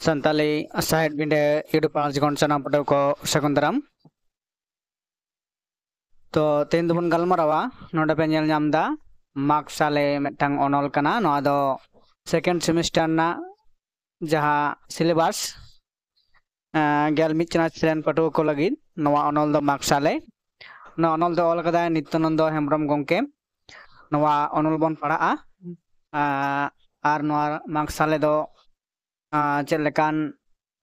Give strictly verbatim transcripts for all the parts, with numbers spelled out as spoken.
ᱥᱟᱱᱛᱟᱞᱤ ᱥᱟᱶᱦᱮᱫ ᱵᱤᱸᱰᱟᱹ YouTube ᱯᱟᱦᱴᱟ ᱠᱷᱚᱱ ᱥᱟᱱᱟᱢ ᱯᱟᱹᱴᱷᱩᱣᱟᱹ ᱠᱚ ᱥᱟᱹᱜᱩᱱ ᱫᱟᱨᱟᱢ᱾ ᱛᱚ, ᱛᱮᱦᱮᱧ ᱫᱚᱵᱚᱱ ᱜᱟᱞᱢᱟᱨᱟᱣᱟ, ᱱᱚᱰᱮ ᱯᱮ ᱧᱮᱞ ᱧᱟᱢ ᱮᱫᱟ ᱢᱟᱜᱽ ᱥᱟᱞᱮ ᱢᱤᱫᱴᱟᱝ ᱚᱱᱚᱞ ᱠᱟᱱᱟ᱾ ᱱᱚᱣᱟ ᱫᱚ second semester ᱨᱮᱱᱟᱜ ᱡᱟᱦᱟᱸ syllabus, ᱮᱸ, ᱜᱮᱞ ᱢᱤᱫ ᱪᱟᱱᱟᱪ ᱨᱮᱱ ᱯᱟᱹᱴᱷᱩᱣᱟᱹ ᱠᱚ ᱞᱟᱹᱜᱤᱫ ᱱᱚᱣᱟ ᱚᱱᱚᱞ ᱫᱚ ᱢᱟᱜᱽ ᱥᱟᱞᱮ᱾ ᱱᱚᱣᱟ ᱚᱱᱚᱞ ᱫᱚ ᱚᱞ ᱠᱟᱫᱟᱭ ᱱᱤᱛᱭᱟᱱᱚᱱᱫᱚ ᱦᱮᱢᱵᱨᱚᱢ ᱜᱚᱢᱠᱮ᱾ ᱱᱚᱣᱟ ᱚᱱᱚᱞ ᱵᱚᱱ ᱯᱟᱲᱦᱟᱜᱼᱟ᱾ ᱟᱸ, ᱟᱨ ᱱᱚᱣᱟ ᱢᱟᱜᱽ ᱥᱟᱞᱮ ᱫᱚ, ᱟᱸ, ᱪᱮᱫ ᱞᱮᱠᱟᱱ,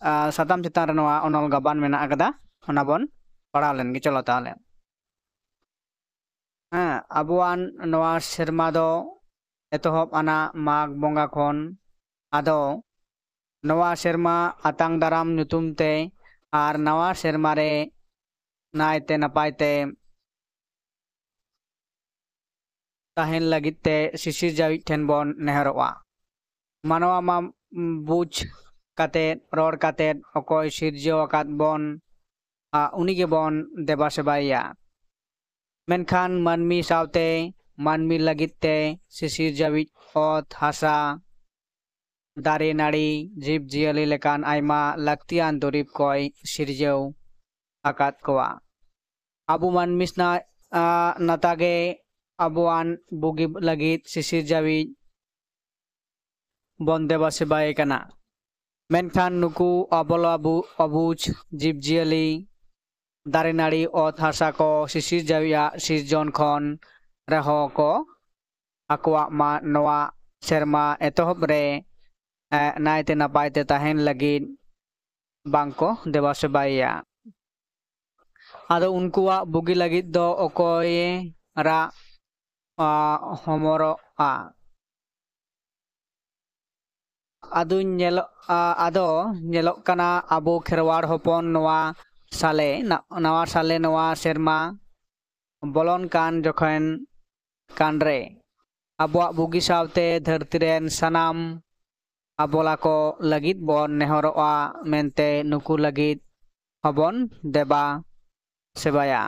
ᱟᱸ, ᱥᱟᱛᱟᱢ ᱪᱮᱛᱟᱱ ᱨᱮ ᱱᱚᱣᱟ ᱚᱱᱚᱞ ᱜᱟᱵᱟᱱ ᱢᱮᱱᱟᱜ ᱟᱠᱟᱫᱟ, ᱚᱱᱟ ᱵᱚᱱ ᱯᱟᱲᱦᱟᱣ ᱞᱮᱱ ᱜᱮ᱾ ᱪᱚᱞᱚ ᱛᱟᱦᱚᱞᱮ᱾ ᱦᱮᱸ, ᱟᱵᱚᱣᱟᱜ ᱱᱚᱣᱟ ᱥᱮᱨᱢᱟ ᱫᱚ ᱮᱛᱚᱦᱚᱵ ᱟᱱᱟ ᱢᱟᱜᱽ ᱵᱚᱸᱜᱟ ᱠᱷᱚᱱ᱾ ᱟᱫᱚ ᱱᱚᱣᱟ ᱥᱮᱨᱢᱟ ᱟᱛᱟᱝ ᱫᱟᱨᱟᱢ ᱧᱩᱛᱩᱢ ᱛᱮ ᱟᱨ ᱱᱟᱣᱟ ᱥᱮᱨᱢᱟ ᱨᱮ ᱱᱟᱭᱛᱮ ᱱᱟᱯᱟᱭ ᱛᱮ ᱛᱟᱦᱮᱱ ᱞᱟᱹᱜᱤᱫ ᱛᱮ ᱥᱤᱥᱤᱨᱡᱟᱹᱣᱤᱡ ᱴᱷᱮᱱ ᱵᱚᱱ ᱱᱮᱦᱚᱨᱚᱜᱼᱟ᱾ ᱢᱟᱱᱣᱟ ᱢᱟ ᱵᱩᱡᱽ ᱠᱟᱛᱮᱫ, ᱨᱚᱲ ᱠᱟᱛᱮᱫ, ᱚᱠᱚᱭ ᱥᱤᱨᱡᱟᱹᱣ ᱟᱠᱟᱫ ᱵᱚᱱ, ᱟ, ᱩᱱᱤ ᱜᱮᱵᱚᱱ ᱫᱮᱵᱟ ᱥᱮᱵᱟᱭᱮᱭᱟ᱾ ᱢᱮᱱᱠᱷᱟᱱ ᱢᱟᱹᱱᱢᱤ ᱥᱟᱶᱛᱮ ᱢᱟᱹᱱᱢᱤ ᱞᱟᱹᱜᱤᱫ ᱛᱮ ᱥᱤᱥᱤᱨᱡᱟᱹᱣᱤᱡ ᱚᱛ, ᱦᱟᱥᱟ, ᱫᱟᱨᱮ, ᱱᱟᱹᱲᱤ, ᱡᱤᱵᱽ ᱡᱤᱭᱟᱹᱞᱤ ᱞᱮᱠᱟᱱ ᱟᱭᱢᱟ ᱞᱟᱹᱠᱛᱤᱭᱟᱱ ᱫᱩᱨᱤᱵᱽ ᱠᱚᱭ ᱥᱤᱨᱡᱟᱹᱣ ᱟᱠᱟᱫ ᱠᱚᱣᱟ᱾ ᱟᱵᱚ ᱢᱟᱹᱱᱢᱤ ᱥᱱᱟ-, ᱟ, ᱱᱟᱛᱟ ᱜᱮ ᱟᱵᱚᱣᱟᱱ ᱵᱩᱜᱤ ᱞᱟᱹᱜᱤᱫ ᱥᱤᱥᱤᱨᱡᱟᱹᱣᱤᱡ ᱵᱚᱱ ᱫᱮᱵᱟ ᱥᱮᱵᱟᱭᱮ ᱠᱟᱱᱟ᱾ ᱢᱮᱱᱠᱷᱟᱱ ᱱᱩᱠᱩ ᱟᱵᱚᱞᱟ ᱵᱩ-, ᱚᱵᱩᱡᱽ ᱡᱤᱵᱽ ᱡᱤᱭᱟᱹᱞᱤ, ᱫᱟᱨᱮ ᱱᱟᱹᱲᱤ, ᱚᱛ ᱦᱟᱥᱟ ᱠᱚ ᱥᱤᱥᱤᱨᱡᱟᱹᱣᱤᱡ ᱟᱜ ᱥᱤᱨᱡᱚᱱ ᱠᱷᱚᱱ ᱨᱮᱦᱚᱸ ᱠᱚ ᱟᱠᱚᱣᱟᱜ ᱢᱟ ᱱᱚᱣᱟ ᱥᱮᱨᱢᱟ ᱮᱛᱚᱦᱚᱵ ᱨᱮ, ᱮ, ᱱᱟᱭᱛᱮ ᱱᱟᱯᱟᱭ ᱛᱮ ᱛᱟᱦᱮᱱ ᱞᱟᱹᱜᱤᱫ ᱵᱟᱝ ᱠᱚ ᱫᱮᱵᱟ ᱥᱮᱵᱟᱭᱮᱭᱟ᱾ ᱟᱫᱚ ᱩᱱᱠᱩᱣᱟᱜ ᱵᱩᱜᱤ ᱞᱟᱹᱜᱤᱫ ᱫᱚ ᱚᱠᱚᱭ ᱨᱟᱜ, ᱟ, ᱦᱚᱢᱚᱨᱚᱜᱼᱟ? ᱟᱫᱚᱧ ᱧᱮᱞᱚᱜ, ᱟ, ᱟᱫᱚ ᱧᱮᱞᱚᱜ ᱠᱟᱱᱟ ᱟᱵᱚ ᱠᱷᱮᱨᱣᱟᱲ ᱦᱚᱯᱚᱱ ᱱᱚᱣᱟ ᱥᱟᱞᱮ, ᱱᱟ-, ᱱᱟᱣᱟ ᱥᱟᱞᱮ ᱱᱚᱣᱟ ᱥᱮᱨᱢᱟ ᱵᱚᱞᱚᱱ ᱠᱟᱱ ᱡᱚᱠᱷᱚᱱ ᱠᱟᱱ ᱨᱮ ᱟᱵᱚᱣᱟᱜ ᱵᱩᱜᱤ ᱥᱟᱶᱛᱮ ᱫᱷᱟᱹᱨᱛᱤ ᱨᱮᱱ ᱥᱟᱱᱟᱢ ᱟᱵᱚᱞᱟ ᱠᱚ ᱞᱟᱹᱜᱤᱫ ᱵᱚᱱ ᱱᱮᱦᱚᱨᱚᱜᱼᱟ ᱢᱮᱱᱛᱮ ᱱᱩᱠᱩ ᱞᱟᱹᱜᱤᱫ ᱦᱚᱸᱵᱚᱱ ᱫᱮᱵᱟ ᱥᱮᱵᱟᱭᱟ᱾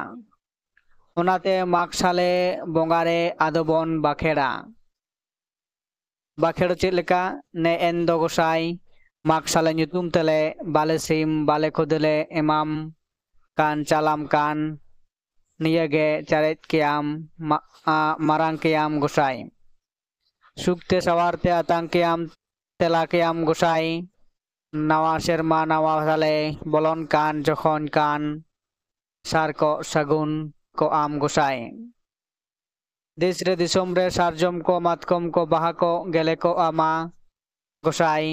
ᱚᱱᱟᱛᱮ ᱢᱟᱜᱽ ᱥᱟᱞᱮ ᱵᱚᱸᱜᱟ ᱨᱮ ᱟᱫᱚ ᱵᱚᱱ ᱵᱟᱠᱷᱮᱲᱟ᱾ ᱵᱟᱠᱷᱮᱲ ᱪᱮᱫ ᱞᱮᱠᱟ? ᱱᱮ ᱮᱱ ᱫᱚ ᱜᱚᱸᱥᱟᱭ, ᱢᱟᱜᱽ ᱥᱟᱞᱮ ᱧᱩᱛᱩᱢ ᱛᱮᱞᱮ ᱵᱟᱞᱮ ᱥᱤᱢ ᱵᱟᱞᱮ ᱠᱷᱩᱫᱟᱹᱞᱮ ᱮᱢᱟᱢ ᱠᱟᱱ ᱪᱟᱞᱟᱢ ᱠᱟᱱ, ᱱᱤᱭᱟᱹᱜᱮ ᱪᱟᱨᱮᱡ ᱠᱮᱭᱟᱢ ᱢᱟ-, ᱟ, ᱢᱟᱨᱟᱝ ᱠᱮᱭᱟᱢ ᱜᱚᱸᱥᱟᱭ᱾ ᱥᱩᱠᱛᱮ ᱥᱟᱶᱟᱨᱛᱮ ᱟᱛᱟᱝ ᱠᱮᱭᱟᱢ ᱛᱮᱞᱟ ᱠᱮᱭᱟᱢ ᱜᱚᱸᱥᱟᱭ᱾ ᱱᱟᱣᱟ ᱥᱮᱨᱢᱟ ᱱᱟᱣᱟ ᱥᱟᱞᱮ ᱵᱚᱞᱚᱱ ᱠᱟᱱ ᱡᱚᱠᱷᱚᱱ ᱠᱟᱱ, ᱥᱟᱨ ᱠᱚ ᱥᱟᱹᱜᱩᱱ ᱠᱚ ᱟᱢ ᱜᱚᱸᱥᱟᱭ᱾ ᱫᱮᱥ ᱨᱮ ᱫᱤᱥᱚᱢ ᱨᱮ ᱥᱟᱨᱡᱚᱢ ᱠᱚ ᱢᱟᱛᱠᱚᱢ ᱠᱚ ᱵᱟᱦᱟ ᱠᱚ ᱜᱮᱞᱮ ᱠᱚ ᱟᱢᱟ ᱜᱚᱸᱥᱟᱭ᱾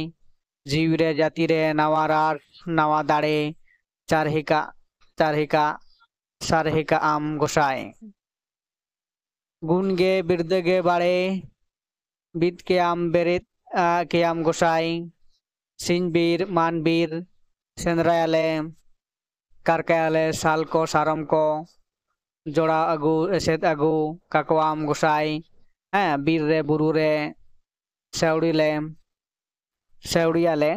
ᱡᱤᱣᱤ ᱨᱮ ᱡᱟᱹᱛᱤ ᱨᱮ ᱱᱟᱣᱟ ᱨᱟᱲ ᱱᱟᱣᱟ ᱫᱟᱲᱮ, ᱪᱟᱨᱦᱤ ᱠᱟᱜ ᱪᱟᱨᱦᱤ ᱠᱟᱜ ᱥᱟᱨᱦᱤ ᱠᱟᱜ ᱟᱢ ᱜᱚᱸᱥᱟᱭ᱾ ᱜᱩᱱ ᱜᱮ ᱵᱤᱨᱫᱟᱹ ᱜᱮ ᱵᱟᱲᱮ, ᱵᱤᱫ ᱠᱮᱭᱟᱢ ᱵᱮᱨᱮᱫ ᱟ, ᱠᱮᱭᱟᱢ ᱜᱚᱸᱥᱟᱭ᱾ ᱥᱤᱧ ᱵᱤᱨ ᱢᱟᱱ ᱵᱤᱨ ᱥᱮᱸᱫᱽᱨᱟᱭᱟᱞᱮ, ᱠᱟᱨᱠᱟᱭᱟᱞᱮ ᱥᱟᱞ ᱠᱚ ᱥᱟᱨᱚᱢ ᱠᱚ, ᱡᱚᱲᱟᱣ ᱟᱹᱜᱩ ᱮᱥᱮᱫ ᱟᱹᱜᱩ ᱠᱟᱠᱚᱣᱟᱢ ᱜᱚᱸᱥᱟᱭ᱾ ᱦᱮᱸ, ᱵᱤᱨ ᱨᱮ ᱵᱩᱨᱩ ᱨᱮ ᱥᱮᱣᱲᱤ ᱞᱮ ᱥᱮᱣᱲᱤᱭᱟᱞᱮ,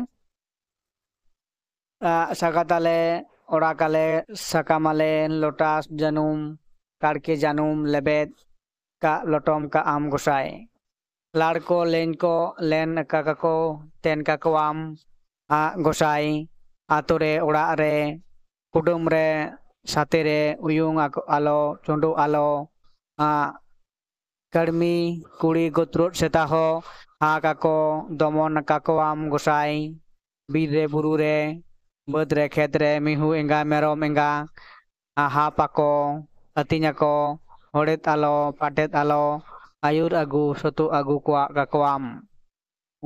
ᱟ, ᱥᱟᱜᱟᱛᱟᱞᱮ, ᱚᱲᱟᱜᱟᱞᱮ, ᱥᱟᱠᱟᱢᱟᱞᱮ, ᱞᱚᱴᱟ ᱡᱟᱹᱱᱩᱢ, ᱠᱟᱲᱠᱮ ᱡᱟᱹᱱᱩᱢ, ᱞᱮᱵᱮᱫ ᱠᱟᱜ ᱞᱚᱴᱚᱢ ᱠᱟᱜ ᱟᱢ ᱜᱚᱸᱥᱟᱭ᱾ ᱞᱟᱲ ᱠᱚ ᱞᱮᱧ ᱠᱚ ᱞᱮᱱ ᱠᱟᱠᱚ ᱛᱮᱱ ᱠᱟᱠᱚᱣᱟᱢ ᱟᱜ ᱜᱚᱸᱥᱟᱭ᱾ ᱟᱛᱳ ᱨᱮ ᱚᱲᱟᱜ ᱨᱮ ᱠᱩᱰᱟᱹᱢ ᱨᱮ ᱥᱟᱛᱮ ᱨᱮ ᱩᱭᱩᱝ ᱟᱠᱚ ᱟᱞᱚ ᱪᱩᱸᱰᱩ ᱟᱞᱚ ᱟᱜ ᱠᱟᱹᱲᱢᱤ ᱠᱩᱲᱤ ᱜᱚᱛᱨᱚᱫ ᱥᱮᱛᱟ ᱦᱚᱸ ᱦᱟ ᱠᱟᱠᱚ ᱫᱚᱢᱚᱱ ᱠᱟᱠᱚᱣᱟᱢ ᱜᱚᱸᱥᱟᱭ᱾ ᱵᱤᱨ ᱨᱮ ᱵᱩᱨᱩ ᱨᱮ ᱵᱟᱹᱫᱽ ᱨᱮ ᱠᱷᱮᱛ ᱨᱮ ᱢᱤᱦᱩ ᱮᱸᱜᱟ ᱢᱮᱨᱚᱢ ᱮᱸᱜᱟ ᱦᱟᱯ ᱟᱠᱚ ᱟᱹᱛᱤᱧ ᱟᱠᱚ ᱦᱚᱲᱮᱫ ᱟᱞᱚ ᱯᱟᱴᱮᱫ ᱟᱞᱚ ᱟᱹᱭᱩᱨ ᱟᱹᱜᱩ ᱥᱚᱛᱩ ᱟᱹᱜᱩ ᱠᱚᱣᱟ ᱠᱟᱠᱚᱣᱟᱢ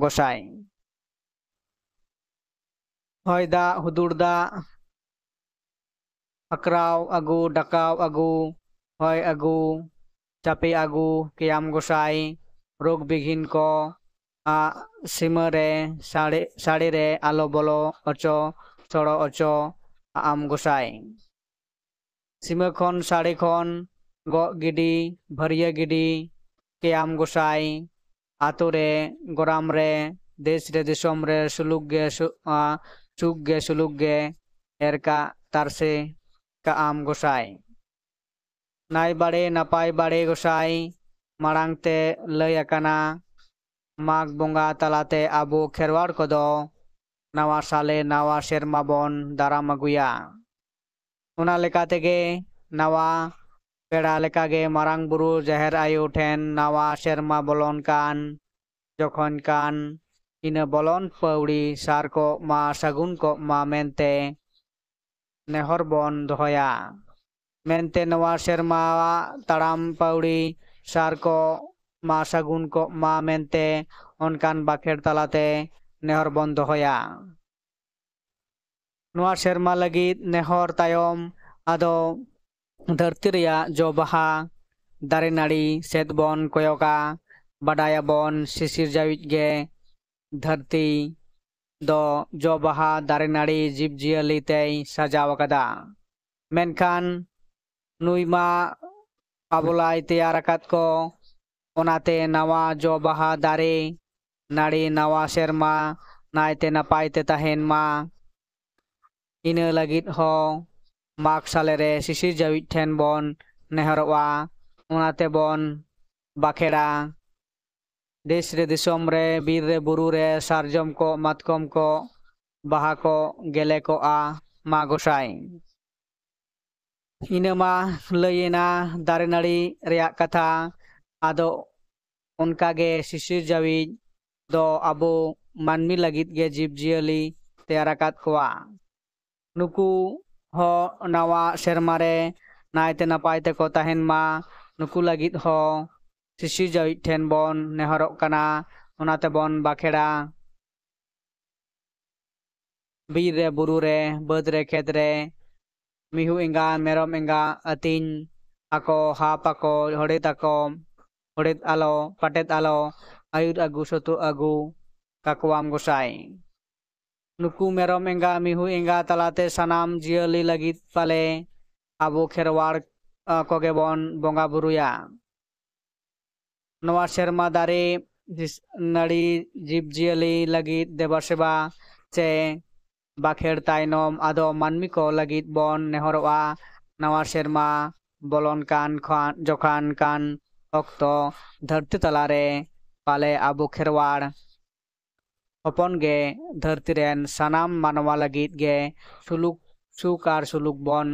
ᱜᱚᱸᱥᱟᱭ᱾ ᱦᱚᱭ ᱫᱟᱜ ᱦᱩᱫᱩᱲ ᱫᱟᱜ ᱟᱠᱨᱟᱣ ᱟᱹᱜᱩ ᱰᱟᱠᱟᱣ ᱟᱹᱜᱩ ᱦᱚᱭ ᱟᱹᱜᱩ ᱪᱟᱯᱮ ᱟᱹᱜᱩ ᱠᱮᱭᱟᱢ ᱜᱚᱸᱥᱟᱭ᱾ ᱨᱳᱜᱽ ᱵᱤᱜᱷᱤᱱ ᱠᱚ ᱟᱜ ᱥᱤᱢᱟᱹ ᱨᱮ ᱥᱟᱲᱮ, ᱥᱟᱲᱮ ᱨᱮ ᱟᱞᱚ ᱵᱚᱞᱚ ᱚᱪᱚ ᱥᱚᱲᱚ ᱚᱪᱚ ᱟᱢ ᱜᱚᱸᱥᱟᱭ᱾ ᱥᱤᱢᱟᱹ ᱠᱷᱚᱱ ᱥᱟᱲᱮ ᱠᱷᱚᱱ ᱜᱚᱜ ᱜᱤᱰᱤ ᱵᱷᱟᱹᱨᱭᱟᱹ ᱜᱤᱰᱤ ᱠᱮᱭᱟᱢ ᱜᱚᱸᱥᱟᱭ᱾ ᱟᱛᱳ ᱨᱮ ᱜᱚᱨᱟᱢ ᱨᱮ ᱫᱮᱥ ᱨᱮ ᱫᱤᱥᱚᱢ ᱨᱮ ᱥᱩᱞᱩᱠ ᱜᱮ ᱥᱩ-, ᱟ, ᱥᱩᱠ ᱜᱮ ᱥᱩᱞᱩᱠ ᱜᱮ ᱮᱨ ᱠᱟᱜ ᱛᱟᱨᱥᱮ ᱠᱟᱜ ᱟᱢ ᱜᱚᱸᱥᱟᱭ᱾ ᱱᱟᱭ ᱵᱟᱲᱮ ᱱᱟᱯᱟᱭ ᱵᱟᱲᱮ ᱜᱚᱸᱥᱟᱭ ᱢᱟᱲᱟᱝ ᱛᱮ ᱞᱟᱹᱭ ᱟᱠᱟᱱᱟ᱾ ᱢᱟᱜᱽ ᱵᱚᱸᱜᱟ ᱛᱟᱞᱟᱛᱮ ᱟᱵᱚ ᱠᱷᱮᱨᱣᱟᱲ ᱠᱚᱫᱚ ᱱᱟᱣᱟ ᱥᱟᱞᱮ ᱱᱟᱣᱟ ᱥᱮᱨᱢᱟ ᱵᱚᱱ ᱫᱟᱨᱟᱢ ᱟᱹᱜᱩᱭᱟ᱾ ᱚᱱᱟ ᱞᱮᱠᱟ ᱛᱮᱜᱮ ᱱᱟᱣᱟ ᱯᱮᱲᱟ ᱞᱮᱠᱟᱜᱮ ᱢᱟᱨᱟᱝ ᱵᱩᱨᱩ ᱡᱟᱦᱮᱨ ᱟᱭᱳ ᱴᱷᱮᱱ ᱱᱟᱣᱟ ᱥᱮᱨᱢᱟ ᱵᱚᱞᱚᱱ ᱠᱟᱱ ᱡᱚᱠᱷᱚᱱ ᱠᱟᱱ ᱤᱱᱟᱹ ᱵᱚᱞᱚᱱ ᱯᱟᱹᱣᱲᱤ ᱥᱟᱨ ᱠᱚᱜ ᱢᱟ, ᱥᱟᱹᱜᱩᱱ ᱠᱚᱜ ᱢᱟ ᱢᱮᱱᱛᱮ ᱱᱮᱦᱚᱨ ᱵᱚᱱ ᱫᱚᱦᱚᱭᱟ᱾ ᱢᱮᱱᱛᱮ ᱱᱚᱣᱟ ᱥᱮᱨᱢᱟᱣᱟᱜ ᱛᱟᱲᱟᱢ ᱯᱟᱹᱣᱲᱤ ᱥᱟᱨ ᱠᱚᱜ ᱢᱟ, ᱥᱟᱹᱜᱩᱱ ᱠᱚᱜ ᱢᱟ ᱢᱮᱱᱛᱮ ᱚᱱᱠᱟᱱ ᱵᱟᱠᱷᱮᱲ ᱛᱟᱞᱟᱛᱮ ᱱᱮᱦᱚᱨ ᱵᱚᱱ ᱫᱚᱦᱚᱭᱟ᱾ ᱱᱚᱣᱟ ᱥᱮᱨᱢᱟ ᱞᱟᱹᱜᱤᱫ ᱱᱮᱦᱚᱨ ᱛᱟᱭᱚᱢ ᱟᱫᱚ ᱫᱷᱟᱹᱨᱛᱤ ᱨᱮᱭᱟᱜ ᱡᱚ ᱵᱟᱦᱟ ᱫᱟᱨᱮ ᱱᱟᱹᱲᱤ ᱥᱮᱫ ᱵᱚᱱ ᱠᱚᱭᱚᱜᱟ᱾ ᱵᱟᱰᱟᱭᱟᱵᱚᱱ ᱥᱤᱥᱤᱨ ᱡᱟᱹᱣᱤᱡ ᱜᱮ ᱫᱷᱟᱹᱨᱛᱤ ᱫᱚ ᱡᱚ ᱵᱟᱦᱟ ᱫᱟᱨᱮ ᱱᱟᱹᱲᱤ ᱡᱤᱵᱽ ᱡᱤᱭᱟᱹᱞᱤ ᱛᱮᱭ ᱥᱟᱡᱟᱣ ᱟᱠᱟᱫᱟ᱾ ᱢᱮᱱᱠᱷᱟᱱ ᱱᱩᱭ ᱢᱟ ᱟᱵᱚ ᱞᱟᱭ ᱛᱮᱭᱟᱨ ᱟᱠᱟᱫ ᱠᱚ, ᱚᱱᱟᱛᱮ ᱱᱟᱣᱟ ᱡᱚ ᱵᱟᱦᱟ ᱫᱟᱨᱮ ᱱᱟᱹᱲᱤ ᱱᱟᱣᱟ ᱥᱮᱨᱢᱟ ᱱᱟᱭᱛᱮ ᱱᱟᱯᱟᱭ ᱛᱮ ᱛᱟᱦᱮᱱ ᱢᱟ᱾ ᱤᱱᱟᱹ ᱞᱟᱹᱜᱤᱫ ᱦᱚᱸ ᱢᱟᱜᱽ ᱥᱟᱞᱮ ᱨᱮ ᱥᱤᱥᱤᱨ ᱡᱟᱹᱣᱤᱡ ᱴᱷᱮᱱ ᱵᱚᱱ ᱱᱮᱦᱚᱨᱚᱜᱼᱟ, ᱚᱱᱟ ᱛᱮᱵᱚᱱ ᱵᱟᱠᱷᱮᱲᱟ᱾ ᱫᱮᱥ ᱨᱮ ᱫᱤᱥᱚᱢ ᱨᱮ ᱵᱤᱨ ᱨᱮ ᱵᱩᱨᱩ ᱨᱮ ᱥᱟᱨᱡᱚᱢ ᱠᱚ ᱢᱟᱛᱠᱚᱢ ᱠᱚ ᱵᱟᱦᱟ ᱠᱚ ᱜᱮᱞᱮ ᱠᱚᱜᱼᱟ ᱢᱟ ᱜᱚᱸᱥᱟᱭ᱾ ᱤᱱᱟᱹ ᱢᱟ ᱞᱟᱹᱭᱮᱱᱟ ᱫᱟᱨᱮ ᱱᱟᱹᱲᱤ ᱨᱮᱭᱟᱜ ᱠᱟᱛᱷᱟ᱾ ᱟᱫᱚ ᱚᱱᱠᱟᱜᱮ ᱥᱤᱥᱤᱨ ᱡᱟᱹᱣᱤᱡ ᱫᱚ ᱟᱵᱚ ᱢᱟᱹᱱᱢᱤ ᱞᱟᱹᱜᱤᱫ ᱜᱮ ᱡᱤᱵᱽ ᱡᱤᱭᱟᱹᱞᱤ ᱛᱮᱭᱟᱨ ᱟᱠᱟᱫ ᱠᱚᱣᱟ᱾ ᱱᱩᱠᱩ ᱦᱚᱸ ᱱᱟᱣᱟ ᱥᱮᱨᱢᱟ ᱨᱮ ᱱᱟᱭᱛᱮ ᱱᱟᱯᱟᱭ ᱛᱮᱠᱚ ᱛᱟᱦᱮᱱ ᱢᱟ, ᱱᱩᱠᱩ ᱞᱟᱹᱜᱤᱫ ᱦᱚᱸ ᱥᱤᱥᱤᱨ ᱡᱟᱹᱣᱤᱡ ᱴᱷᱮᱱ ᱵᱚᱱ ᱱᱮᱦᱚᱨᱚᱜ ᱠᱟᱱᱟ, ᱚᱱᱟ ᱛᱮᱵᱚᱱ ᱵᱟᱠᱷᱮᱲᱟ᱾ ᱵᱤᱨ ᱨᱮ, ᱵᱩᱨᱩ ᱨᱮ, ᱵᱟᱹᱫᱽ ᱨᱮ, ᱠᱷᱮᱛ ᱨᱮ, ᱢᱤᱦᱩ ᱮᱸᱜᱟ, ᱢᱮᱨᱚᱢ ᱮᱸᱜᱟ ᱟᱹᱛᱤᱧ ᱟᱠᱚ, ᱦᱟᱯ ᱟᱠᱚ, ᱦᱚᱲᱮᱫ ᱟᱠᱚ, ᱦᱚᱲᱮᱫ ᱟᱞᱚ, ᱯᱟᱴᱮᱫ ᱟᱞᱚ, ᱟᱹᱭᱩᱨ ᱟᱹᱜᱩ, ᱥᱚᱛᱚᱜ ᱟᱹᱜᱩ ᱠᱟᱠᱚᱣᱟᱢ ᱜᱚᱸᱥᱟᱭ᱾ ᱱᱩᱠᱩ ᱢᱮᱨᱚᱢ ᱮᱸᱜᱟ, ᱢᱤᱦᱩ ᱮᱸᱜᱟ ᱛᱟᱞᱟᱛᱮ ᱥᱟᱱᱟᱢ ᱡᱤᱭᱟᱹᱞᱤ ᱞᱟᱹᱜᱤᱫ ᱯᱟᱞᱮ ᱟᱵᱚ ᱠᱷᱮᱨᱣᱟᱲ, ᱟ, ᱠᱚᱜᱮ ᱵᱚᱱ ᱵᱚᱸᱜᱟ ᱵᱩᱨᱩᱭᱟ᱾ ᱱᱚᱣᱟ ᱥᱮᱨᱢᱟ ᱫᱟᱨᱮ, ᱡᱤᱥ-, ᱱᱟᱹᱲᱤ, ᱡᱤᱵᱽ ᱡᱤᱭᱟᱹᱞᱤ ᱞᱟᱹᱜᱤᱫ ᱫᱮᱵᱟ ᱥᱮᱵᱟ ᱪᱮ ᱵᱟᱠᱷᱮᱲ ᱛᱟᱭᱱᱚᱢ ᱟᱫᱚ ᱢᱟᱹᱱᱢᱤ ᱠᱚ ᱞᱟᱹᱜᱤᱫ ᱵᱚᱱ ᱱᱮᱦᱚᱨᱚᱜᱼᱟ, ᱱᱟᱣᱟ ᱥᱮᱨᱢᱟ ᱵᱚᱞᱚᱱ ᱠᱟᱱ ᱠᱷᱟᱱ, ᱡᱚᱠᱷᱟᱱ ᱠᱟᱱ ᱚᱠᱛᱚ ᱫᱷᱟᱹᱨᱛᱤ ᱛᱟᱞᱟᱨᱮ ᱯᱟᱞᱮ ᱟᱵᱚ ᱠᱷᱮᱨᱣᱟᱲ ᱦᱚᱯᱚᱱ ᱜᱮ ᱫᱷᱟᱹᱨᱛᱤ ᱨᱮᱱ ᱥᱟᱱᱟᱢ ᱢᱟᱱᱣᱟ ᱞᱟᱹᱜᱤᱫ ᱜᱮ ᱥᱩᱞᱩᱠ, ᱥᱩᱠ ᱟᱨ ᱥᱩᱞᱩᱠ ᱵᱚᱱ,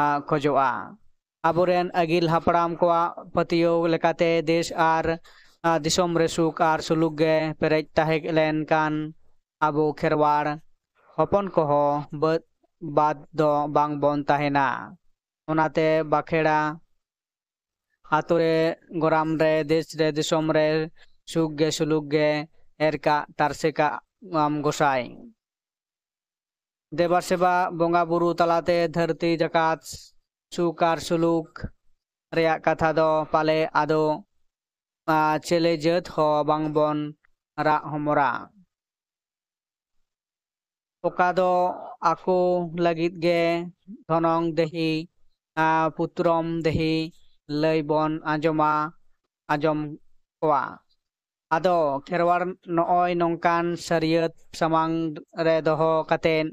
ᱟ, ᱠᱷᱚᱡᱚᱜᱼᱟ᱾ ᱟᱵᱚᱨᱮᱱ ᱟᱹᱜᱤᱞ ᱦᱟᱯᱲᱟᱢ ᱠᱚᱣᱟᱜ ᱯᱟᱹᱛᱭᱟᱹᱣ ᱞᱮᱠᱟᱛᱮ ᱫᱮᱥ ᱟᱨ, ᱟ, ᱫᱤᱥᱚᱢ ᱨᱮ ᱥᱩᱠ ᱟᱨ ᱥᱩᱞᱩᱠ ᱜᱮ ᱯᱮᱨᱮᱡ ᱛᱟᱦᱮᱸ ᱞᱮᱱᱠᱷᱟᱱ ᱟᱵᱚ ᱠᱷᱮᱨᱣᱟᱲ ᱦᱚᱯᱚᱱ ᱠᱚᱦᱚᱸ ᱵᱟᱹᱫ ᱵᱟᱫ ᱫᱚ ᱵᱟᱝ ᱵᱚᱱ ᱛᱟᱦᱮᱱᱟ᱾ ᱚᱱᱟᱛᱮ ᱵᱟᱠᱷᱮᱲᱟ ᱟᱛᱳ ᱨᱮ, ᱜᱚᱨᱟᱢ ᱨᱮ, ᱫᱮᱥ ᱨᱮ, ᱫᱤᱥᱚᱢ ᱨᱮ ᱥᱩᱠ ᱜᱮ ᱥᱩᱞᱩᱠ ᱜᱮ ᱮᱨ ᱠᱟᱜ ᱛᱟᱨᱥᱮ ᱠᱟᱜ ᱟᱢ ᱜᱚᱸᱥᱟᱭ᱾ ᱫᱮᱵᱟ ᱥᱮᱵᱟ ᱵᱚᱸᱜᱟ ᱵᱩᱨᱩ ᱛᱟᱞᱟᱛᱮ ᱫᱷᱟᱹᱨᱛᱤ ᱡᱟᱠᱟᱛ ᱥᱩᱠ ᱟᱨ ᱥᱩᱞᱩᱠ ᱨᱮᱭᱟᱜ ᱠᱟᱛᱷᱟ ᱫᱚ ᱯᱟᱞᱮ ᱟᱫᱚ, ᱟ, ᱪᱮᱞᱮ ᱡᱟᱹᱛ ᱦᱚᱸ ᱵᱟᱝᱵᱚᱱ ᱨᱟᱜ ᱦᱚᱢᱚᱨᱟ᱾ ᱚᱠᱟ ᱫᱚ ᱟᱠᱚ ᱞᱟᱹᱜᱤᱫ ᱜᱮ ᱫᱷᱚᱱᱚᱝ ᱫᱮᱦᱤ, ᱟ, ᱯᱩᱛᱨᱚᱢ ᱫᱮᱦᱤ ᱞᱟᱹᱭ ᱵᱚᱱ ᱟᱸᱡᱚᱢᱟ, ᱟᱸᱡᱚᱢ ᱠᱚᱣᱟ᱾ ᱟᱫᱚ ᱠᱷᱮᱨᱣᱟᱲ ᱱᱚᱜᱼᱚᱭ ᱱᱚᱝᱠᱟᱱ ᱥᱟᱹᱨᱭᱟᱹᱛ ᱥᱟᱢᱟᱝ ᱨᱮ ᱫᱚᱦᱚ ᱠᱟᱛᱮᱫ,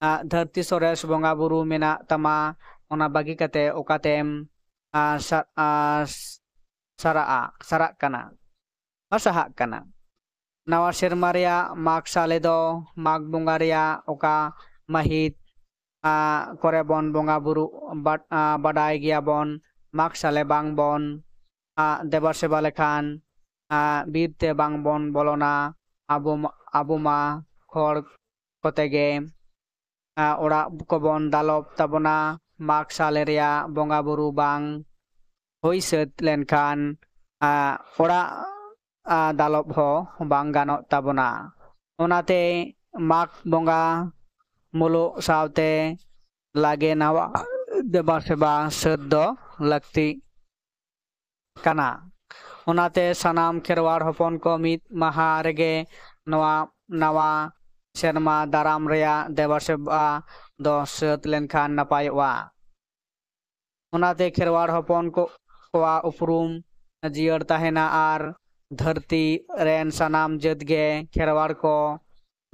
ᱟ, ᱫᱷᱟᱹᱨᱛᱤ ᱥᱚᱨᱮᱥ ᱵᱚᱸᱜᱟ ᱵᱩᱨᱩ ᱢᱮᱱᱟᱜ ᱛᱟᱢᱟ, ᱚᱱᱟ ᱵᱟᱹᱜᱤ ᱠᱟᱛᱮ ᱚᱠᱟᱛᱮᱢ, ᱟ, ᱥᱟ-, ᱟ, ᱥᱟᱨᱟᱜᱼᱟ, ᱥᱟᱨᱟᱜ ᱠᱟᱱᱟ, ᱟ, ᱥᱟᱦᱟᱜ ᱠᱟᱱᱟ? ᱱᱟᱣᱟ ᱥᱮᱨᱢᱟ ᱨᱮᱭᱟᱜ ᱢᱟᱜᱽ ᱥᱟᱞᱮ ᱫᱚ ᱢᱟᱜᱽ ᱵᱚᱸᱜᱟ ᱨᱮᱭᱟᱜ ᱚᱠᱟ ᱢᱟᱹᱦᱤᱛ, ᱟ, ᱠᱚᱨᱮ ᱵᱚᱱ ᱵᱚᱸᱜᱟ ᱵᱩᱨᱩ ᱵᱟᱰ-, ᱟ, ᱵᱟᱰᱟᱭ ᱜᱮᱭᱟᱵᱚᱱ, ᱢᱟᱜᱽ ᱥᱟᱞᱮ ᱵᱟᱝ ᱵᱚᱱ, ᱟ, ᱫᱮᱵᱟ ᱥᱮᱵᱟ ᱞᱮᱠᱷᱟᱱ, ᱟ, ᱵᱤᱨ ᱛᱮ ᱵᱟᱝ ᱵᱚᱱ ᱵᱚᱞᱚᱱᱟ᱾ ᱟᱵᱚ ᱢᱟ, ᱟᱵᱚ ᱢᱟ ᱠᱷᱚᱲ ᱠᱚᱛᱮ ᱜᱮ, ᱟ, ᱚᱲᱟᱜ ᱠᱚᱵᱚᱱ ᱫᱟᱞᱚᱵ ᱛᱟᱵᱚᱱᱟ᱾ ᱢᱟᱜᱽ ᱥᱟᱞᱮ ᱨᱮᱭᱟᱜ ᱵᱚᱸᱜᱟ ᱵᱩᱨᱩ ᱵᱟᱝ ᱦᱩᱭ ᱥᱟᱹᱛ ᱞᱮᱱᱠᱷᱟᱱ, ᱟ, ᱚᱲᱟᱜ, ᱟ, ᱫᱟᱞᱚᱵ ᱦᱚᱸ ᱵᱟᱝ ᱜᱟᱱᱚᱜ ᱛᱟᱵᱚᱱᱟ᱾ ᱚᱱᱟᱛᱮ ᱢᱟᱜᱽ ᱵᱚᱸᱜᱟ ᱢᱩᱞᱩᱜ ᱥᱟᱶᱛᱮ ᱞᱟᱜᱮ ᱱᱟᱣᱟ ᱫᱮᱵᱟ ᱥᱮᱵᱟ ᱥᱟᱹᱛ ᱫᱚ ᱞᱟᱹᱠᱛᱤ ᱠᱟᱱᱟ᱾ ᱚᱱᱟᱛᱮ ᱥᱟᱱᱟᱢ ᱠᱷᱮᱨᱣᱟᱲ ᱦᱚᱯᱚᱱ ᱠᱚ ᱢᱤᱫ ᱢᱟᱦᱟ ᱨᱮᱜᱮ ᱱᱚᱣᱟ ᱱᱟᱣᱟ ᱥᱮᱨᱢᱟ ᱫᱟᱨᱟᱢ ᱨᱮᱭᱟᱜ ᱫᱮᱵᱟ ᱥᱮᱵᱟ ᱫᱚ ᱥᱟᱹᱛ ᱞᱮᱱᱠᱷᱟᱱ ᱱᱟᱯᱟᱭᱚᱜᱼᱟ᱾ ᱚᱱᱟᱛᱮ ᱠᱷᱮᱨᱣᱟᱲ ᱦᱚᱯᱚᱱ ᱠᱚ, ᱠᱚᱣᱟᱜ ᱩᱯᱨᱩᱢ ᱡᱤᱭᱟᱹᱲ ᱛᱟᱦᱮᱱᱟ ᱟᱨ ᱫᱷᱟᱹᱨᱛᱤ ᱨᱮᱱ ᱥᱟᱱᱟᱢ ᱡᱟᱹᱛ ᱜᱮ ᱠᱷᱮᱨᱣᱟᱲ ᱠᱚ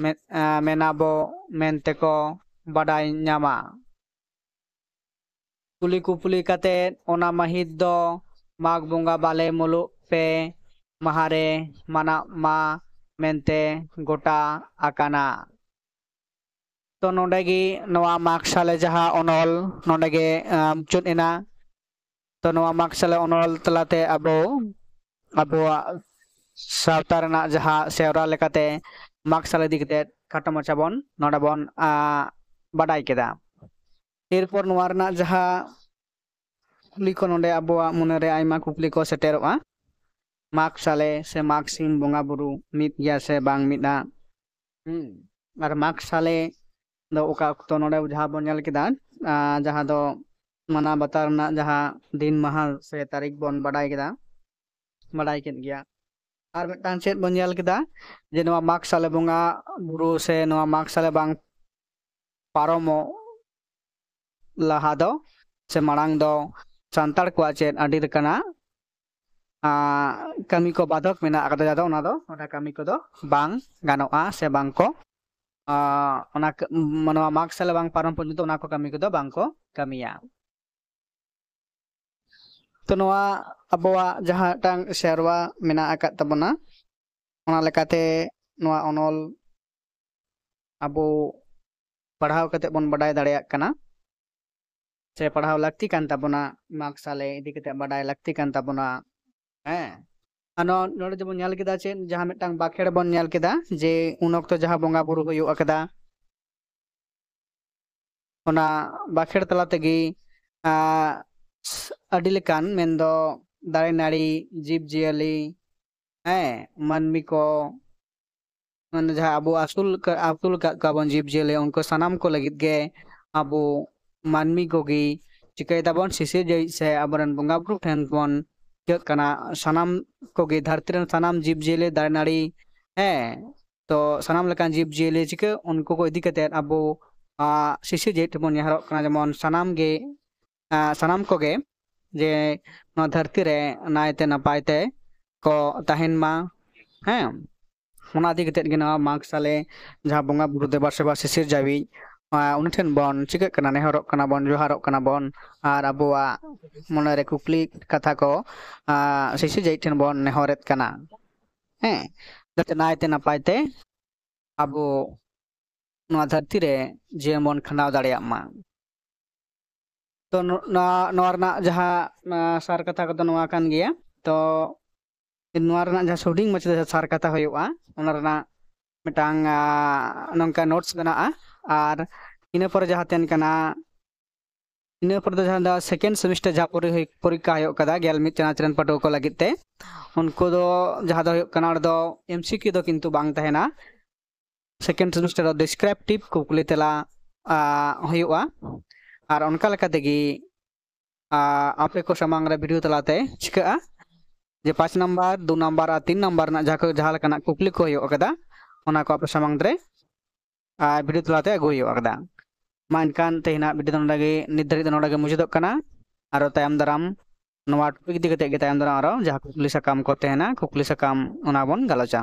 ᱢᱮ-, ᱟ, ᱢᱮᱱᱟᱵᱚ ᱢᱮᱱᱛᱮ ᱠᱚ ᱵᱟᱰᱟᱭ ᱧᱟᱢᱟ᱾ ᱠᱩᱞᱤ ᱠᱩᱯᱞᱤ ᱠᱟᱛᱮ ᱚᱱᱟ ᱢᱟᱹᱦᱤᱛ ᱫᱚ ᱢᱟᱜᱽ ᱵᱚᱸᱜᱟ ᱵᱟᱞᱮ ᱢᱩᱞᱩᱜ ᱯᱮ ᱢᱟᱦᱟ ᱨᱮ ᱢᱟᱱᱟᱜ ᱢᱟ ᱢᱮᱱᱛᱮ ᱜᱚᱴᱟ ᱟᱠᱟᱱᱟ᱾ ᱛᱚ ᱱᱚᱰᱮ ᱜᱮ ᱱᱚᱣᱟ ᱢᱟᱜᱽ ᱥᱟᱞᱮ ᱡᱟᱦᱟᱸ ᱚᱱᱚᱞ ᱱᱚᱰᱮ ᱜᱮ ᱟᱸ, ᱢᱩᱪᱟᱹᱫ ᱮᱱᱟ᱾ ᱛᱚ ᱱᱚᱣᱟ ᱢᱟᱜᱽ ᱥᱟᱞᱮ ᱚᱱᱚᱞ ᱛᱟᱞᱟᱛᱮ ᱟᱵᱚ ᱟᱵᱚᱣᱟᱜ ᱥᱟᱶᱛᱟ ᱨᱮᱱᱟᱜ ᱡᱟᱦᱟᱸ ᱥᱮᱨᱣᱟ ᱞᱮᱠᱟᱛᱮ ᱢᱟᱜᱽ ᱥᱟᱞᱮ ᱤᱫᱤ ᱠᱟᱛᱮ ᱠᱷᱟᱴᱚ ᱢᱟᱪᱷᱟ ᱵᱚᱱ ᱱᱚᱰᱮ ᱵᱚᱱ ᱟᱸ, ᱵᱟᱰᱟᱭ ᱠᱮᱫᱟ᱾ ᱮᱨᱯᱚᱨ ᱱᱚᱣᱟ ᱨᱮᱱᱟᱜ ᱡᱟᱦᱟᱸ ᱠᱩᱠᱞᱤ ᱠᱚ ᱱᱚᱰᱮ ᱟᱵᱚᱣᱟᱜ ᱢᱚᱱᱮᱨᱮ ᱟᱭᱢᱟ ᱠᱩᱠᱞᱤ ᱠᱚ ᱥᱮᱴᱮᱨᱚᱜᱼᱟ᱾ ᱢᱟᱜᱽ ᱥᱟᱞᱮ ᱥᱮ ᱢᱟᱜᱽ ᱥᱤᱢ ᱵᱚᱸᱜᱟ ᱵᱩᱨᱩ ᱢᱤᱫ ᱜᱮᱭᱟ ᱥᱮ ᱵᱟᱝ ᱢᱤᱫᱼᱟ? ᱦᱩᱸ᱾ ᱟᱨ ᱢᱟᱜᱽ ᱥᱟᱞᱮ ᱫᱚ ᱚᱠᱟ ᱚᱠᱛᱚ ᱱᱚᱰᱮ ᱡᱟᱦᱟᱸ ᱵᱚᱱ ᱧᱮᱞ ᱠᱮᱫᱟ, ᱟᱸ, ᱡᱟᱦᱟᱸ ᱫᱚ ᱢᱟᱱᱟᱣ ᱵᱟᱛᱟᱣ ᱨᱮᱱᱟᱜ ᱡᱟᱦᱟᱸ ᱫᱤᱱ ᱢᱟᱦᱟ ᱥᱮ ᱛᱟᱹᱨᱤᱠᱷ ᱵᱚᱱ ᱵᱟᱰᱟᱭ ᱠᱮᱫᱟ, ᱵᱟᱰᱟᱭ ᱠᱮᱫ ᱜᱮᱭᱟ᱾ ᱟᱨ ᱢᱤᱫᱴᱟᱝ ᱪᱮᱫ ᱵᱚᱱ ᱧᱮᱞ ᱠᱮᱫᱟ ᱡᱮ ᱱᱚᱣᱟ ᱢᱟᱜᱽ ᱥᱟᱞᱮ ᱵᱚᱸᱜᱟ ᱵᱩᱨᱩ ᱥᱮ ᱱᱚᱣᱟ ᱢᱟᱜᱽ ᱥᱟᱞᱮ ᱵᱟᱝ ᱯᱟᱨᱚᱢᱚᱜ ᱞᱟᱦᱟ ᱫᱚ ᱥᱮ ᱢᱟᱲᱟᱝ ᱫᱚ ᱥᱟᱱᱛᱟᱲ ᱠᱚᱣᱟᱜ ᱪᱮᱫ ᱟᱹᱰᱤ ᱞᱮᱠᱟᱱᱟᱜ ᱟᱸ, ᱠᱟᱹᱢᱤ ᱠᱚ ᱵᱟᱫᱷᱚᱠ ᱢᱮᱱᱟᱜ ᱟᱠᱟᱫᱟ, ᱡᱟᱦᱟᱸ ᱫᱚ ᱚᱱᱟ ᱫᱚ ᱚᱱᱟ ᱠᱟᱹᱢᱤ ᱠᱚᱫᱚ ᱵᱟᱝ ᱜᱟᱱᱚᱜᱼᱟ ᱥᱮ ᱵᱟᱝ ᱠᱚ ᱟᱸ, ᱚᱱᱟ ᱠᱟᱹ- ᱱᱚᱣᱟ ᱢᱟᱜᱽ ᱥᱟᱞᱮ ᱵᱟᱝ ᱯᱟᱨᱚᱢ ᱯᱚᱨᱡᱚᱱᱛᱚ ᱚᱱᱟ ᱠᱚ ᱠᱟᱹᱢᱤ ᱠᱚᱫᱚ ᱵᱟᱝ ᱠᱚ ᱠᱟᱹᱢᱤᱭᱟ᱾ ᱛᱚ ᱱᱚᱣᱟ ᱟᱵᱚᱣᱟᱜ ᱡᱟᱦᱟᱸ ᱢᱤᱫᱴᱟᱝ ᱥᱮᱨᱣᱟ ᱢᱮᱱᱟᱜ ᱟᱠᱟᱫ ᱛᱟᱵᱚᱱᱟ, ᱚᱱᱟ ᱞᱮᱠᱟᱛᱮ ᱱᱚᱣᱟ ᱚᱱᱚᱞ ᱟᱵᱚ ᱯᱟᱲᱦᱟᱣ ᱠᱟᱛᱮ ᱵᱚᱱ ᱵᱟᱰᱟᱭ ᱫᱟᱲᱮᱭᱟᱜ ᱠᱟᱱᱟ ᱥᱮ ᱯᱟᱲᱦᱟᱣ ᱞᱟᱹᱠᱛᱤ ᱠᱟᱱ ᱛᱟᱵᱚᱱᱟ, ᱢᱟᱜᱽ ᱥᱟᱞᱮ ᱤᱫᱤ ᱠᱟᱛᱮ ᱵᱟᱰᱟᱭ ᱞᱟᱹᱠᱛᱤ ᱠᱟᱱ ᱛᱟᱵᱚᱱᱟ᱾ ᱦᱮᱸ, ᱟᱨ ᱱᱚᱣᱟ ᱱᱚᱰᱮ ᱡᱮᱢᱚᱱ ᱧᱮᱞ ᱠᱮᱫᱟ ᱪᱮᱫ, ᱡᱟᱦᱟᱸ ᱢᱤᱫᱴᱟᱝ ᱵᱟᱠᱷᱮᱲ ᱵᱚᱱ ᱧᱮᱞ ᱠᱮᱫᱟ ᱡᱮ ᱩᱱ ᱚᱠᱛᱚ ᱡᱟᱦᱟᱸ ᱵᱚᱸᱜᱟ ᱵᱩᱨᱩ ᱦᱩᱭᱩᱜ ᱟᱠᱟᱫᱟ, ᱚᱱᱟ ᱵᱟᱠᱷᱮᱲ ᱛᱟᱞᱟ ᱛᱮᱜᱮ ᱟᱸ, ᱟᱹᱰᱤ ᱞᱮᱠᱟᱱ ᱢᱮᱱᱫᱚ ᱫᱟᱨᱮ ᱱᱟᱹᱲᱤ, ᱡᱤᱵᱽ ᱡᱤᱭᱟᱹᱞᱤ, ᱦᱮᱸ, ᱢᱟᱹᱱᱢᱤ ᱠᱚ, ᱢᱟᱱᱮ ᱡᱟᱦᱟᱸ ᱟᱵᱚ ᱟᱹᱥᱩᱞ ᱠᱟ- ᱟᱹᱥᱩᱞ ᱟᱠᱟᱫ ᱠᱚᱣᱟ ᱵᱚᱱ ᱡᱤᱵᱽ ᱡᱤᱭᱟᱹᱞᱤ, ᱩᱱᱠᱩ ᱥᱟᱱᱟᱢ ᱠᱚ ᱞᱟᱹᱜᱤᱫ ᱜᱮ ᱟᱵᱚ ᱢᱟᱹᱱᱢᱤ ᱠᱚᱜᱮ ᱪᱤᱠᱟᱹᱭ ᱫᱟᱵᱚᱱ, ᱥᱤᱥᱤᱨ ᱡᱟᱹᱣᱤᱡ ᱥᱮ ᱟᱵᱚᱨᱮᱱ ᱵᱚᱸᱜᱟ ᱵᱩᱨᱩ ᱴᱷᱮᱱ ᱵᱚᱱ ᱪᱤᱠᱟᱹᱜ ᱠᱟᱱᱟ, ᱥᱟᱱᱟᱢ ᱠᱚᱜᱮ ᱫᱷᱟᱹᱨᱛᱤ ᱨᱮᱱ ᱥᱟᱱᱟᱢ ᱡᱤᱵᱽ ᱡᱤᱭᱟᱹᱞᱤ, ᱫᱟᱨᱮ ᱱᱟᱹᱲᱤ, ᱦᱮᱸ, ᱛᱚ ᱥᱟᱱᱟᱢ ᱞᱮᱠᱟᱱ ᱡᱤᱵᱽ ᱡᱤᱭᱟᱹᱞᱤ ᱪᱤᱠᱟᱹ ᱩᱱᱠᱩ ᱠᱚ ᱤᱫᱤ ᱠᱟᱛᱮᱫ ᱟᱵᱚ ᱟᱸ, ᱥᱤᱥᱤᱨ ᱡᱟᱹᱣᱤᱡ ᱴᱷᱮᱱ ᱵᱚᱱ ᱱᱮᱦᱚᱨᱚᱜ ᱠᱟᱱᱟ, ᱡᱮᱢᱚᱱ ᱥᱟᱱᱟᱢ ᱜᱮ ᱟᱸ, ᱥᱟᱱᱟᱢ ᱠᱚᱜᱮ ᱡᱮ ᱱᱚᱣᱟ ᱫᱷᱟᱹᱨᱛᱤ ᱨᱮ ᱱᱟᱭᱛᱮ ᱱᱟᱯᱟᱭ ᱛᱮ ᱠᱚ ᱛᱟᱦᱮᱱ ᱢᱟ᱾ ᱦᱮᱸ, ᱚᱱᱟ ᱤᱫᱤ ᱠᱟᱛᱮᱫ ᱜᱮ ᱱᱚᱣᱟ ᱢᱟᱜᱽ ᱥᱟᱞᱮ ᱡᱟᱦᱟᱸ ᱵᱚᱸᱜᱟ ᱵᱩᱨᱩ ᱫᱮᱵᱟ ᱥᱮᱵᱟ ᱥᱤᱥᱤᱨ ᱡᱟᱹᱣᱤᱡ, ᱟᱸ, ᱩᱱᱤ ᱴᱷᱮᱱ ᱵᱚᱱ ᱪᱤᱠᱟᱹᱜ ᱠᱟᱱᱟ, ᱱᱮᱦᱚᱨᱚᱜ ᱠᱟᱱᱟ ᱵᱚᱱ, ᱡᱚᱦᱟᱨᱚᱜ ᱠᱟᱱᱟ ᱵᱚᱱ, ᱟᱨ ᱟᱵᱚᱣᱟᱜ ᱢᱚᱱᱮᱨᱮ ᱠᱩᱠᱞᱤ ᱠᱟᱛᱷᱟ ᱠᱚ ᱟᱸ, ᱥᱤᱥᱤᱨ ᱡᱟᱹᱣᱤᱡ ᱴᱷᱮᱱ ᱵᱚᱱ ᱱᱮᱦᱚᱨᱮᱫ ᱠᱟᱱᱟ᱾ ᱦᱮᱸ, ᱡᱟᱛᱮ ᱱᱟᱭᱛᱮ ᱱᱟᱯᱟᱭ ᱛᱮ ᱟᱵᱚ ᱱᱚᱣᱟ ᱫᱷᱟᱹᱨᱛᱤ ᱨᱮ ᱡᱤᱭᱚᱱ ᱵᱚᱱ ᱠᱷᱟᱸᱰᱟᱣ ᱫᱟᱲᱮᱭᱟᱜ ᱢᱟ᱾ ᱛᱚ ᱱᱚ- ᱱᱚᱣᱟ ᱱᱚᱣᱟ ᱨᱮᱱᱟᱜ ᱡᱟᱦᱟᱸ ᱥᱟᱨ ᱠᱟᱛᱷᱟ ᱠᱚᱫᱚ ᱱᱚᱣᱟ ᱠᱟᱱ ᱜᱮᱭᱟ᱾ ᱛᱚ ᱱᱚᱣᱟ ᱨᱮᱱᱟᱜ ᱡᱟᱦᱟᱸ ᱦᱩᱰᱤᱧ ᱢᱟᱪᱷᱟ ᱥᱟᱨ ᱠᱟᱛᱷᱟ ᱦᱩᱭᱩᱜᱼᱟ, ᱚᱱᱟ ᱨᱮᱱᱟᱜ ᱢᱤᱫᱴᱟᱝ ᱱᱚᱝᱠᱟ ᱱᱳᱴᱥ ᱢᱮᱱᱟᱜᱼᱟ᱾ ᱟᱨ ᱤᱱᱟᱹ ᱯᱚᱨᱮ ᱡᱟᱦᱟᱸ ᱛᱟᱦᱮᱱ ᱠᱟᱱᱟ, ᱤᱱᱟᱹ ᱯᱚᱨᱮ ᱫᱚ ᱡᱟᱦᱟᱸ ᱫᱚ ᱥᱮᱠᱮᱱᱰ ᱥᱮᱢᱤᱥᱴᱟᱨ ᱡᱟᱦᱟᱸ ᱯᱚᱨᱤ- ᱯᱚᱨᱤᱠᱠᱷᱟ ᱦᱩᱭᱩᱜ ᱠᱟᱱᱟ ᱜᱮᱞ ᱢᱤᱫ ᱪᱟᱱᱟᱪ ᱨᱮᱱ ᱯᱟᱹᱴᱷᱩᱣᱟᱹ ᱠᱚ ᱞᱟᱹᱜᱤᱫ ᱛᱮ, ᱩᱱᱠᱩ ᱫᱚ ᱡᱟᱦᱟᱸ ᱫᱚ ᱦᱩᱭᱩᱜ ᱠᱟᱱᱟ, ᱚᱸᱰᱮ ᱫᱚ ᱮᱢᱥᱤᱠᱤᱭᱩ ᱫᱚ ᱠᱤᱱᱛᱩ ᱵᱟᱝ ᱛᱟᱦᱮᱱᱟ᱾ ᱥᱮᱠᱮᱱᱰ ᱥᱮᱢᱤᱥᱴᱟᱨ ᱫᱚ ᱰᱤᱥᱠᱨᱤᱯᱴᱤᱵᱷ ᱠᱩᱠᱞᱤ ᱛᱮᱞᱟ ᱦᱩᱭᱩᱜᱼᱟ᱾ ᱟᱨ ᱚᱱᱠᱟ ᱞᱮᱠᱟ ᱛᱮᱜᱮ ᱟᱯᱮ ᱠᱚ ᱥᱟᱢᱟᱝ ᱨᱮ ᱵᱷᱤᱰᱤᱭᱳ ᱛᱟᱞᱟᱛᱮ ᱪᱤᱠᱟᱹᱜᱼᱟ ᱡᱮ ᱯᱟᱸᱪ ᱱᱟᱢᱵᱟᱨ, ᱫᱩ ᱱᱟᱢᱵᱟᱨ ᱟᱨ ᱛᱤᱱ ᱱᱟᱢᱵᱟᱨ ᱨᱮᱱᱟᱜ ᱡᱟᱦᱟᱸ ᱠᱚ ᱡᱟᱦᱟᱸ ᱞᱮᱠᱟᱱᱟᱜ ᱠᱩᱠᱞᱤ ᱠᱚ ᱦᱩᱭᱩᱜ ᱠᱟᱫᱟ, ᱚᱱᱟ ᱠᱚ ᱟᱯᱮ ᱥᱟᱢᱟᱝ ᱨᱮ ᱵᱷᱤᱰᱤᱭᱳ ᱛᱟᱞᱟᱛᱮ ᱟᱹᱜᱩ ᱦᱩᱭᱩᱜ ᱠᱟᱫᱟ᱾ ᱢᱟ ᱮᱱᱠᱷᱟᱱ ᱛᱮᱦᱮᱧᱟᱜ ᱵᱷᱤᱰᱤᱭᱳ ᱫᱚ ᱱᱚᱰᱮ ᱜᱮ, ᱱᱤᱛ ᱫᱷᱟᱹᱨᱤᱡ ᱫᱚ ᱱᱚᱰᱮ ᱜᱮ ᱢᱩᱪᱟᱹᱫᱚᱜ ᱠᱟᱱᱟ᱾ ᱟᱨᱚ ᱛᱟᱭᱚᱢ ᱫᱟᱨᱟᱢ ᱱᱚᱣᱟ ᱴᱚᱯᱤᱠ ᱤᱫᱤ ᱠᱟᱛᱮ ᱜᱮ ᱛᱟᱭᱚᱢ ᱫᱟᱨᱟᱢ ᱟᱨᱚ ᱡᱟᱦᱟᱸ ᱠᱩᱠᱞᱤ ᱥᱟᱠᱟᱢ ᱠᱚ ᱛᱟᱦᱮᱱᱟ, ᱠᱩᱠᱞᱤ ᱥᱟᱠᱟᱢ ᱚᱱᱟ ᱵᱚᱱ ᱜᱟᱞᱚᱪᱟ᱾